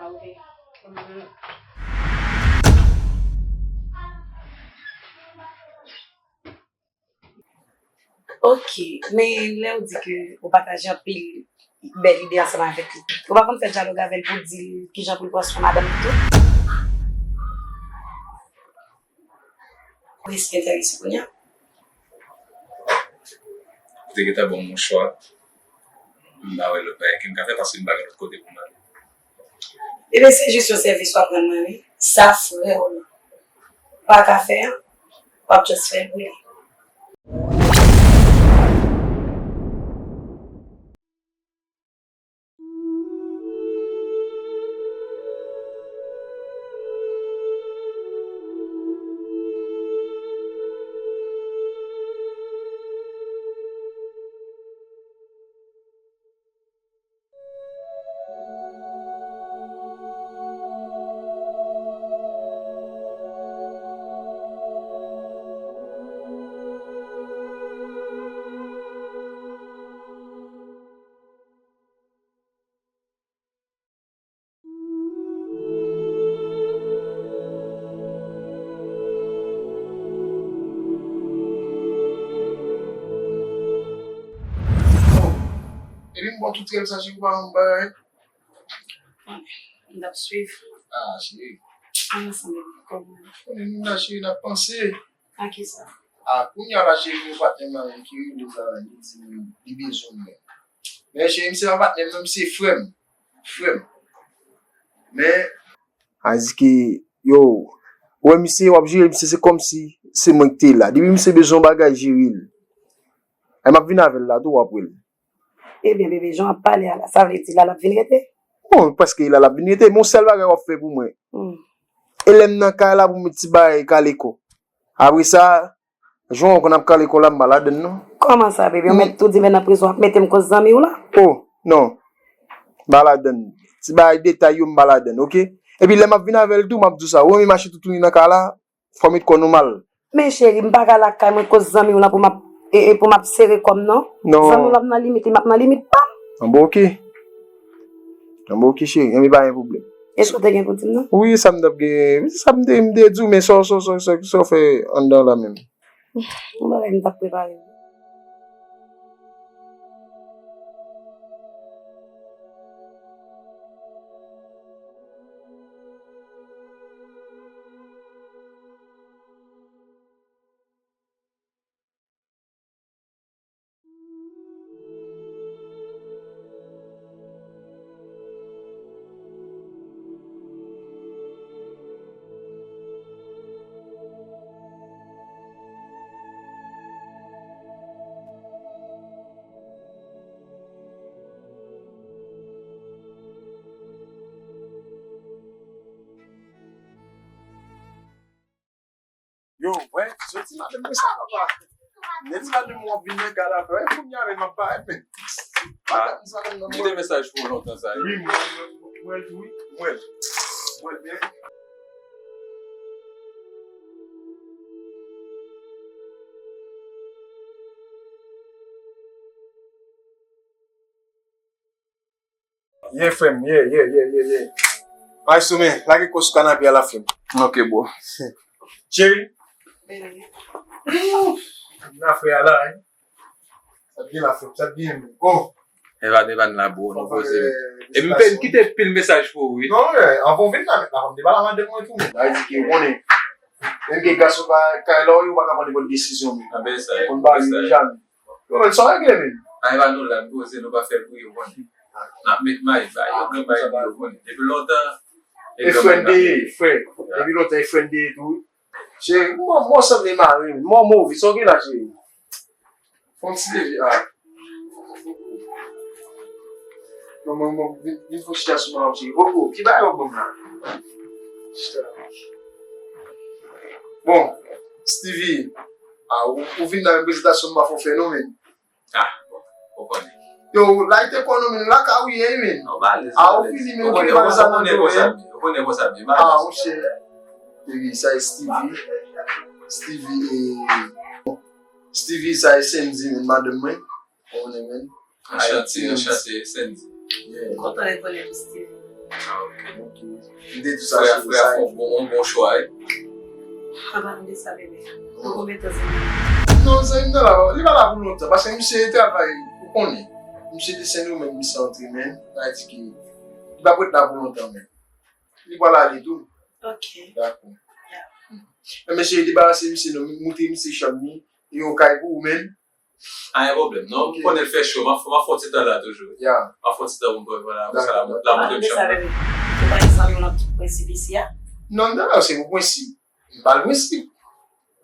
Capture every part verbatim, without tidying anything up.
Ok, men lè w di ke ou pataje anpil bèl ide ansanm avèk li, ou pa konn fè dyalòg avè l pou w di l kijan pou l pran swen madanm li tou? Ou enterese kounye a? Ou te gentan ban m yon chwa, m pa wè lòt bagay ke m ka fè paske m pa gen lòt kote pou m ale. Ebyen, se jis yon sèvis w ap rann mwen, wi. Sa frè w lan pa ka fè a, w ap just fè l pou li. Epi m ba w tout rèl sa, cheri, ou pa yon bagay. M t ap swiv. Ah, cheri. Ann ansanm, baby, kòman? Konnen nou la, cheri, n ap panse. A kisa? Ah, kounye a la, cheri, gen patnè m la menm ki rele Zara, li di li bezwen mwen. Men cheri, misye pa patnè m non, misye frè m. Frè m. Men a di ke, yo, ou wè misye, w ap jere misye, se kòmsi se mwen ki te la. Depi misye bezwen yon bagay, jere l. Ay, m ap vin avè l la tou, w ap wè l. Ebyen, bebe, jan w ap pale a la, sa vle di la l ap vin rete? Bon, prèske la l ap vin rete, men yon sèl bagay w ap fè pou mwen. Hmm. E lè m nan kay la pou m met ti bagay kale kò. Apre sa, jan w konn ap kale kò la, m pa ladann non. Kòman sa, bebe? Ou mèt tou di lè nan prizon ap mete m koz zanmi w la? Oh, non. M pa ladann. Ti bagay detay yo, m pa ladann, oke? Epi lè m ap vin avè l tou, m ap di w sa. Ou renmen mache toutouni nan kay la? Fò w met kò w nòmal. Men cheri, m pa ka lakay mwen koz zanmi w lan pou m ap, e, e pou m ap sere kò m non. Non. Zanmi w lan ap nan limit li, m ap nan limit pa m. An bon, oke. An bon, oke, cheri. Enben, pa gen pwoblèm. E sa w te gen pou di m nan? Wi, sa m t ap gen, sa m te, m te di w, men sa w, sa w, sa w, sa w, sa w fè anndan la menm? Yon bagay m t ap prepare. Yo, wè, soti madanm mwen sa, papa. Lè ti madanm mwen ap vin nan kay la, wè, kounye a menm m ap parèt, men. Madanm sa, madanm mwen. Kite mesaj pou lontan sa, wi. Wi, mwen, mwen, mwen, mwen, wi, mwen, mwen, byen. Yeah, frè m, yeah, yeah, yeah, yeah, yeah. Ay, sou men, lage kò sou kanape a la, frè m. Ok, bro. Cheri. Baby. Nan frè a la, hein. Sa byen la, frè m, sa byen, men. Oh. Evan, Evan la, bro, nou poze. Epi m fè kite pil mesaj pou ou, wi. Non, men, anvan w vin la, men, la, m te pale a madanm mwen tou, men. Sa vle di ke ou konnen. Menm ke gason pa kay la, ou pa ka pran nenpòt desizyon, men. Anben sa, konn bagay yo deja, men. Yo, men, sa w regle, men? Ay, pa nou la, nou poze, nou pa fè l pou yo konnen. N ap met may bay, yo gen may pou yo konnen. Depi lontan, e frè n te ye, frè. Depi lontan, e frè n te ye tou. Cheri, mò, mò sanble mare, men. Mò move, sa w gen la, cheri? Fon ti leve, a. Mwen, mwen, mwen, vin, vin fon chita sou mwen, cheri. Opo, ki bagay w ap ban m la? Chita. Bon, Stevie, a, ou, ou vin nan menm prezantasyon m pa fè w fè non, men. Ah, bon, ou konnen. Yo, la, te konnen, men, la ka ou ye, men. Non, ba alèz, a, ou fini, men, ou konnen, ou konnen konsa, men, ou konnen konsa, men, ba alèz. Ah, monchè. Epi, sa e Stevie. Stevie, e, bon. Stevie, sa e Sendy, men, madanm mwen. Ou konnen, men. Anchante, anchante, Sendy. Yeah. Kontan rekonèt ou, Stevie. Ah, ok. M te di sa, frè, frè a fè yon bon, yon bon chwa, wi. Papa, m te sa, bebe. Pou konbyen tan sa? Non, zanmi m nan la, li pa la pou lontan, paske misye travay, ou konnen. Misye te Sendomeng, misye antre, men, sa di ki li pa pou ret la pou lontan, men. Li pral ale tou. Ok. Dakò. Yeah. Men mesye, debarase misye non, moute misye chanm li, e yon kay pou ou menm. Anyen pwoblèm, non? Ok. M konnen l fè cho, m ap, m ap fè yon ti tan la toujou. Yeah. M ap fè yon ti tan pou m, vwala, pou sa la, la montre m chanm nan. Ou pa egzanp, yon lòt prensip isi a? Non, non, non, se pou prensip. M pa l prensip.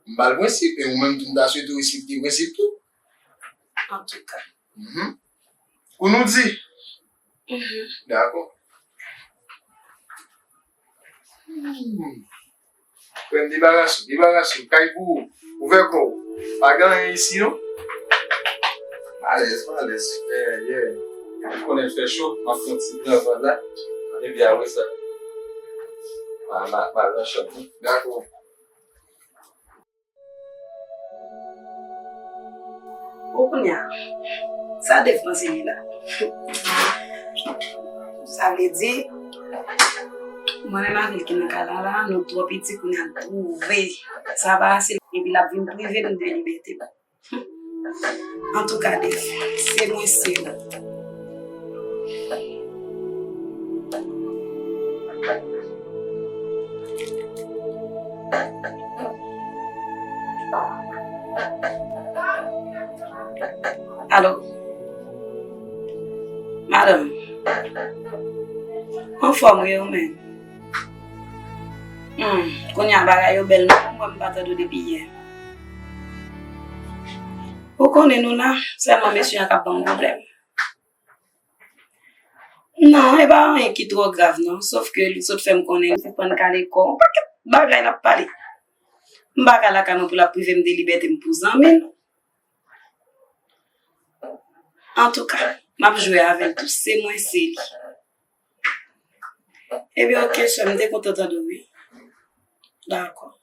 M pa l prensip, e ou menm tou m ta swete w respekte prensip tou. Antouka. Mhm. Kou nou di. Mhm. Dakò. Hmm. Frè m, debarase w, debarase w, kay pou ou. Ouvè kò w. Pa gen anyen isi, non? Alèz, alèz. Yeah, yeah. Ou konnen l fè cho, m ap fè yon ti travay la. Epi apre sa, m a, m a, m a al nan chanm mwen. Dakò. Bon, kounye a, sa Dave panse li la? Sa vle di, mwen menm avè l ki nan kay la, la, nou twò piti kounye a, l twouve. Sa pa ase, epi l ap vin prive m de libète m. Antouka, Dave, se mwen, se ou. Alo? Madanm? Anfòm, wi, ou menm? Hmm, kounye a bagay yo bèl, non, mwen m pa tande w depi yè. Ou konnen nou la, sèlman mesye a k ap ban m pwoblèm. Non, e pa anyen ki twò grav, non, sòf ke li sot fè m konnen li sispann kale kò, yon pakèt bagay l ap pale. M pa ka lakay mwen pou l ap prive m de libète m pou zanmi l. Antouka, m ap jwe avè l tou, se mwen, se li. Ebyen, oke, sè m, m te kontan tande w, wi. Dakò.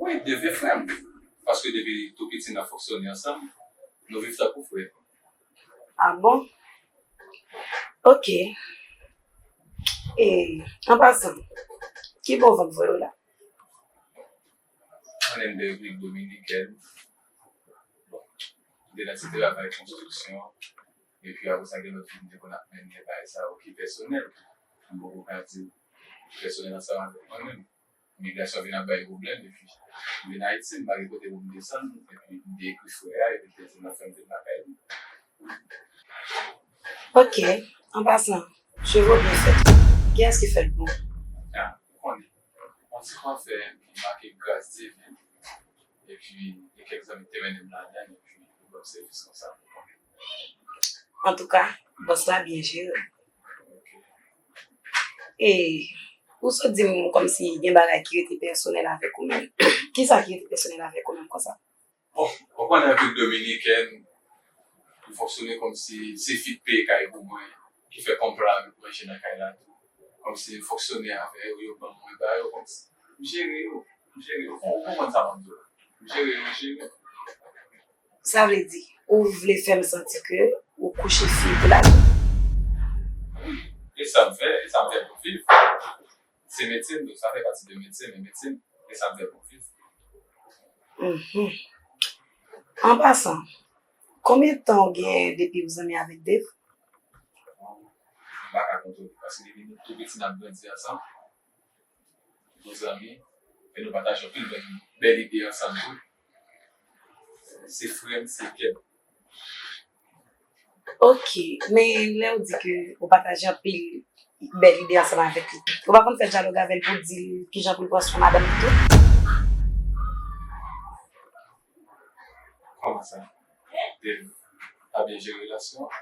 Wi, Dave e frè m. Paske depi tou piti n ap fonksyone ansanm, nou viv tankou frè. Ah bon? Oke. E, an pasan, ki bò vant voye w la? Mwen menm de Repiblik Dominikèn. Bon, m te nan ti travay konstriksyon. Epi apre sa, gen lòt vi m te konn ap mennen, bagay sa yo ki pèsonèl. M poko ka di pèsonèl ansanm avèk mwen menm. Migrasyon vin ap bay pwoblèm, epi m vin Ayiti, m pa gen kote pou m desann, epi m te ekri frè a, epi l te di m l ap fè m vin lakay li. Ok, an pasan, je veux bien fèt. Kiyès ki fè l pou ou? Ah, ou konnen, yon ti kòfè ki make gras divin, epi gen kèk zanmi ki te mennen m ladan l, epi yo ban m sèvis konsa, ou konnen. Antouka, bòs la byen jere. E, ou sot di m kòmsi gen bagay ki rete pèsonèl avèk ou menm. Kisa ki rete pèsonèl avèk ou menm konsa? Bon, ou konnen Repiblik Dominikèn, m fonksyone kòmsi se fi k peye kay pou mwen, ki fè konpla manje nan kay la tou. Kòmsi m fonksyone avè yo, yo ban mwen ba yo, kòmsi m jere yo, m jere yo. Ou konprann sa m ap di w la? M jere yo, m jere yo. Sa vle di, ou vle fè m santi ke ou kouche fi pou lajan? Wi, e sa m fè, e sa m fè pou viv. Se metye m, donk sa fè pati de metye m, e metye m. E sa m fè pou viv. Mhm. An pasan, konbyen tan ou gen depi ou zanmi avèk Dave? M pa ka konte w, paske depi nou tou piti n ap grandi ansanm. Nou zanmi, e nou pataje anpil bèl, bèl ide ansanm tou. Se frè m, se kè m. Ok, men lè w di ke ou pataje anpil bèl ide ansanm avèk li, ou pa konn fè dyalòg avè l pou w di l kijan pou l pran swen madanm li tou? Kòman sa? Dave pa byen jere relasyon an?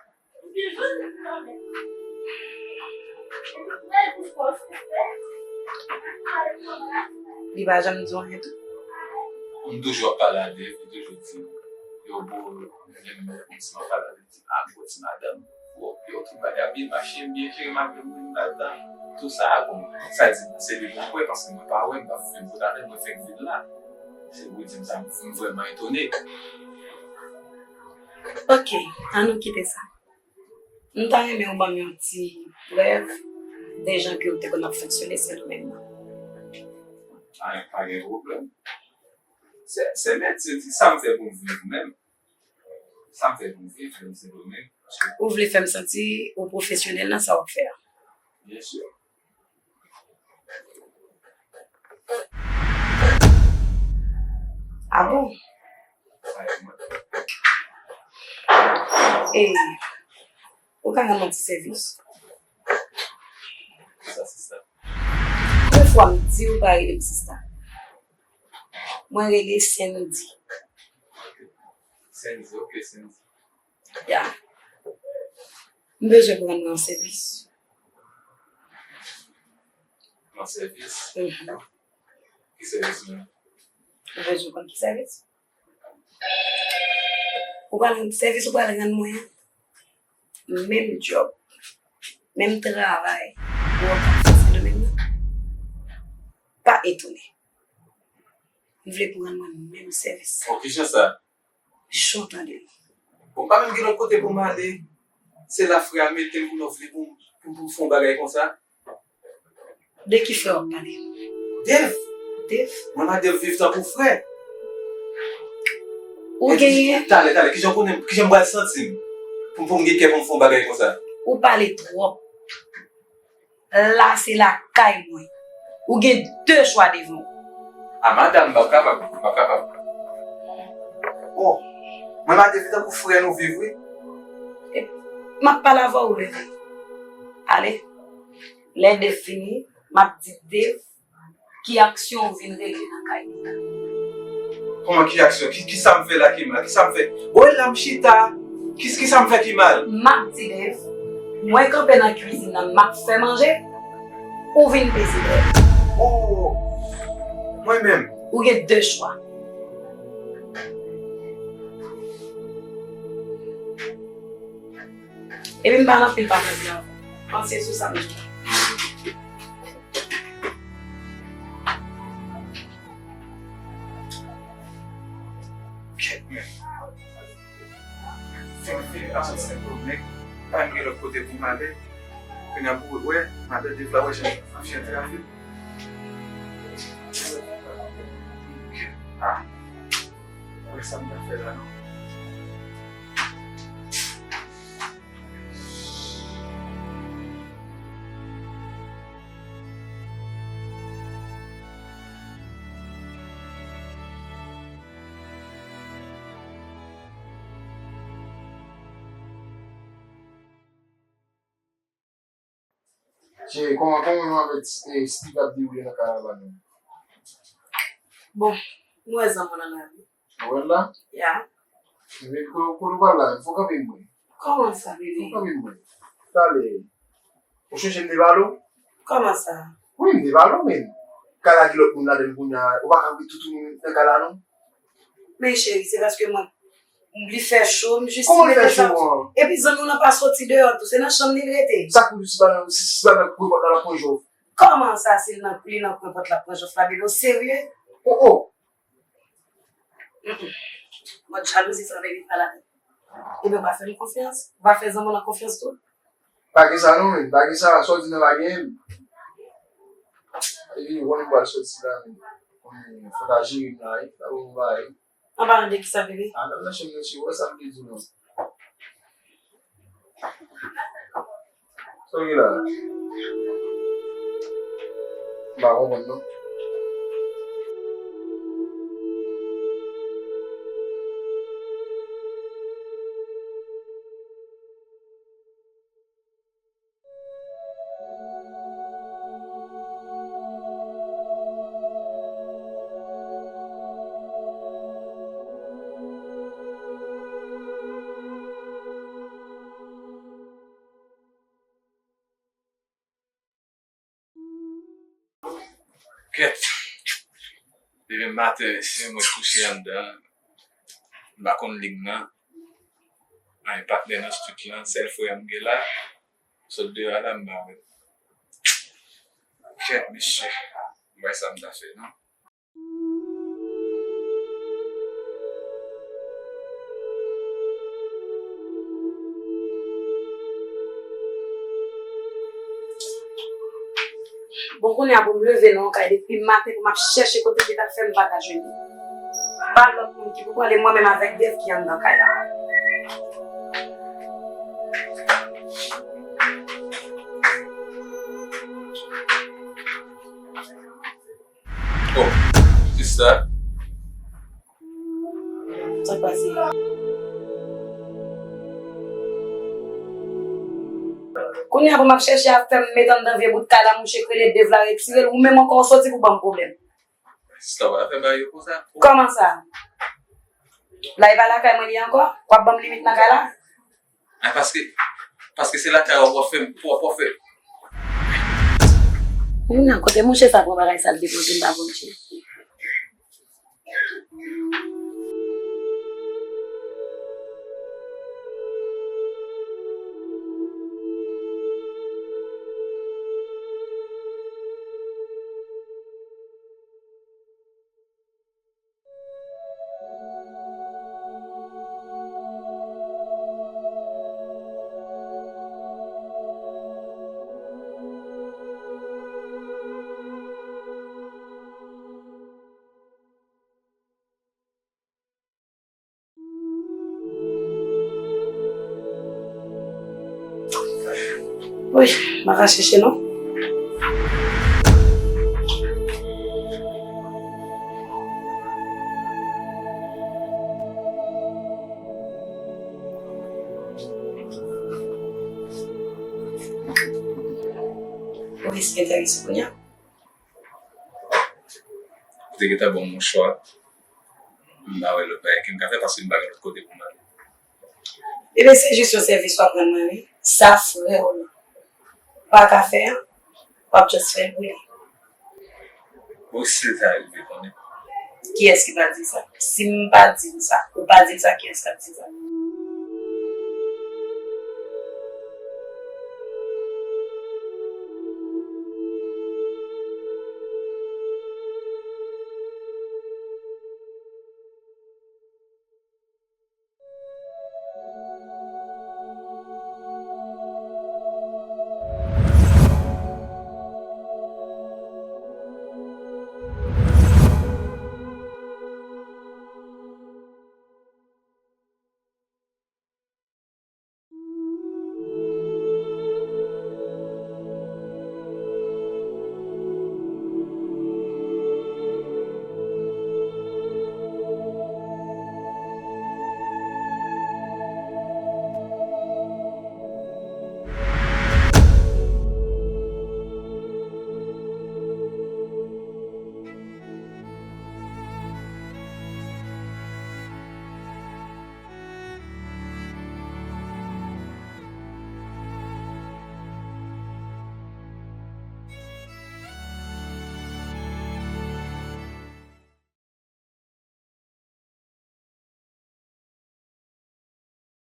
Li pa janm di w anyen tou? M toujou ap pale a Dave, li toujou di, yo bo, yo menm, menm si m ap pale avè l, di, a, gwo ti madanm, yo, yo tout bagay ap byen mache, m byen jere m avè l, m pa t nan tou sa a, bon, sa di, se li pou kwè, paske mwen pa wè, m pa menm kote avè l, mwen fèk vin la. Se pou di m sa, m vrèman etone. Ok, ann nou kite sa. M ta renmen ou ban m yon ti prèv de jan ke ou te konn ap fonksyone Sendomeng nan. Pa, pa gen pwoblèm. Se, se metye, se sa m fè pou m viv menm. Sa m fè pou m viv menm Sendomeng. Ou vle fè m santi ou pwofesyonèl nan sa w ap fè a? Byen si. Ah bon? E, ou ka rann mwen ti sèvis? Kisa, sista? Konbyen fwa m di w pa rele m sista? Mwen rele Sendy. Sendy, ok, Sendy. Ya. M bezwen pou rann mwen yon sèvis. Yon sèvis? Mhm. Ki sèvis menm? Ou bezwen konn ki sèvis? Ou pral rann sèvis, ou pral rann mwen menm djòb, menm travay ou wè m ap fè Sendomeng nan. Pa etone. M vle pou rann mwen menm sèvis. Oh, kijan sa? Jan w tande l. Bon, m pa menm gen lòt kote pou m ale. Se la frè a mete m pou nou vle pou, pou, pou fè yon bagay konsa. De ki frè w ap pale? Dave. Dave? Mwen m a Dave viv tankou frè. Ou genyen? Talè, talè, kijan w konnen, kijan m pral santi m pou, pou m gen kè pou m fè yon bagay konsa? Ou pale twòp. La se lakay mwen. Ou gen de chwa devan w. A madanm, m p ap kapab, m p ap kapab. Oh, mwen m a Dave tankou frè nou viv, wi. E, m ap pale avè w, leve. Ale. Lè Dave fini, m ap di Dave ki aksyon ou vin regle nan kay li a. Kòman ki aksyon? Ki, kisa m fè la ki mal? Kisa m fè? Bon, e la m chita. Ki, kisa m fè ki mal? M ap di Dave, mwen kanpe nan kwizin nan, m ap fè manje, ou vin peze dèyè. Oh, mwen menm. Ou gen de chwa. Epi m pa nan anpil pale blan. Panse sou sa m di. Kèt men. Fè m fini pa sot Sendomeng, pa m gen lòt kote pou m ale. Kounye a pou wè, madan Dave la wè jan m ap fè travay. Ah, wè sa m ta fè la non. Cheri, kòman, kòman nou avè ti, eh, Steve ap dewoule nan karavàn nan? Bon, nou wè zanmi w nan lari. Ou wè l la? Ya. Men ko-, kote w pral la menm? Fò w kanpe m wè. Kòman sa, bebe? Fò w kanpe m wè. Talè. Ou chèche m devale w? Kòman sa? Wi, m devale w, men. Ka lage lòt moun ladan l kounye a. Ou pa ka met tout moun nan kay la, non? Men cheri, se paske mwen, li fè cho, m jis mete sa. Kòman l fè cho an? Epi zanmi w lan pa soti deyò tou, se nan chanm li l rete. Sa k pou di si pa nan, si, si pa nan kwen pòt la, l ap pran jòf? Kòman sa, si l nan, li nan kwen pòt la, l ap pran jòf la, bebe, w serye? Oh, oh. Mm, mm. Mòd jalouzi sa, bebe, pa ladan. Ebyen, w pa fè m konfyans? W pa fè zanmi w lan konfyans tou? Pa gen sa non, men. Pa gen sa, sa w di nan pa genyen. Epi, w konn pral soti la, men. Fò ta jere m la wi, ta bon bagay. An palan de kisa, bebe? A, nan, nan chanm nan, ti, wè sa m te di w lan. Sa w gen la? M pa konprann non. Kèt. Depi maten, se mwen kouche anndan. M pa konn lig nan. Ay, patnè nan street lan, sèl frè m gen la. Sot deyò a la, m pa wè l. Kèt, mesye. M wè sa m ta fè, non. Bon, kounye a pou m leve nan yon kay depi maten pou m ap chèche kote li t ap fè m pa ka jwenn li. Pa lòt moun ki pou pale, mwen menm avèk Dev ki anndan kay la. Oh, sista. Sa k pase? Kounye a pou m ap chèche ap fè m met anndan vye bout kay la, mouche k rele Dev la retire l, ou menm ankò w soti pou ban m pwoblèm. Sista, w pa fè bagay yo konsa. Kòman sa? La e pa lakay mwen li ankò? W ap ban m limit nan kay la? A, paske, paske se lakay w ap fè m, w ap fè. Ou nan kote mouche sa pran bagay sa l depoze m pa konn tchè. Wi, m a ka chèche non. Ou riske enterese kounye a? Ou te gentan ban m yon chwa. M pa wè lòt bagay ke m ka fè paske m pa gen lòt kote pou m ale. Bebe, se jis yon sèvis w ap rann mwen, wi. Sa frè w lan pa ka fè an, w ap just fè l pou li. Bon, si l ta rive konnen. Kiyès ki pa di sa? Si m pa di l sa, ou pa di l sa, kiyès k ap di sa?